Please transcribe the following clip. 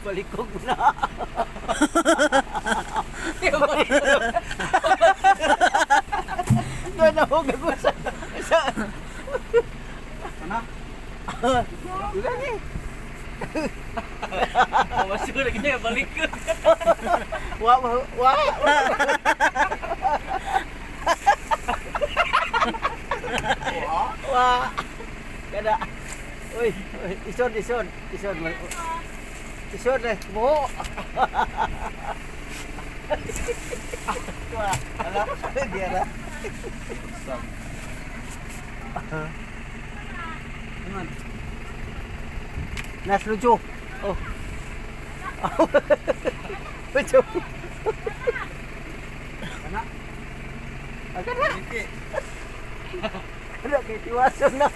Palikog na. Doon ako gago sa Ano? Lagi. Masuk lagi niya balik. Wa wa wa. Wa. Kada. Uy, uy, isod, isod, isod. Isod eh, mo. Wa, ala, di ala. Ano? Nas lucu. Oh. Lucu. Ano? Agad na. Iki. Kada kay tiwason na.